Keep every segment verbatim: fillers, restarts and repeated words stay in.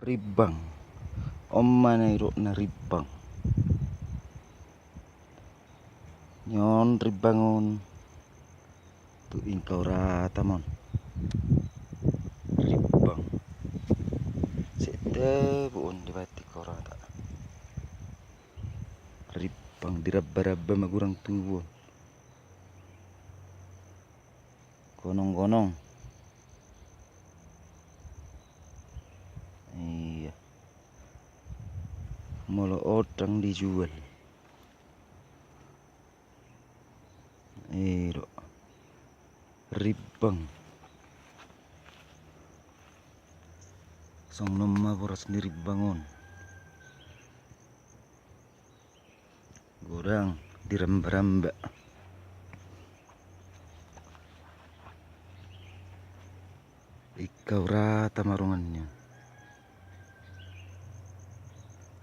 Rimbang. On ma na nidokna rimbang. Nion rimbang on tu ingkau rata ma on. Rimbang. Setabu on dibaen tu ingkau rata. Rimbang, diramba-ramba ma godang tubu on. Gonong-gonong. Iya. Molo on ndang dijual. I do. Rimbang. Songon on ma boras ni rimbang on. Godang diramba-ramba. Ingkau rata ma donganna.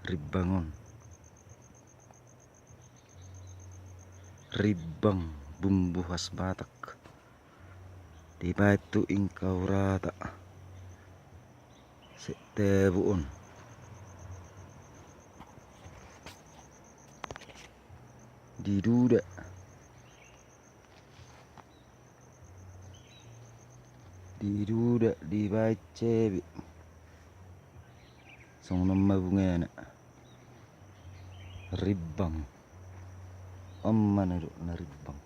Rimbang on. Rimbang bumbu khas Batak. Dibaen tu ingkau rata. Setabu on. Diduda. Diduda, dibaen cebe. Songon on ma bungana. Rimbang. On ma na nidokna rimbang.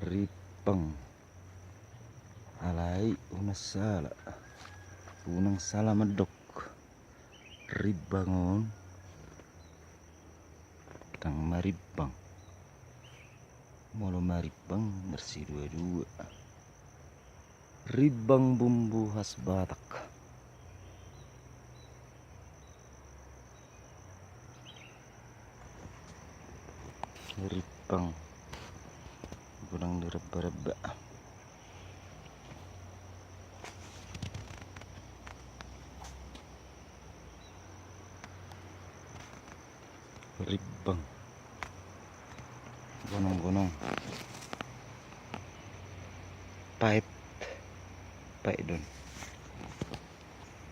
Rimbang. Alai unang sala. Unang sala mandok. Rimbang on ndang marimbang. Molo marimbang marsidua-dua. Rimbang bumbu khas Batak. Rimbang. Godang diramba-ramba. Rimbang. Gonong-gonong. Paet. Paet do on.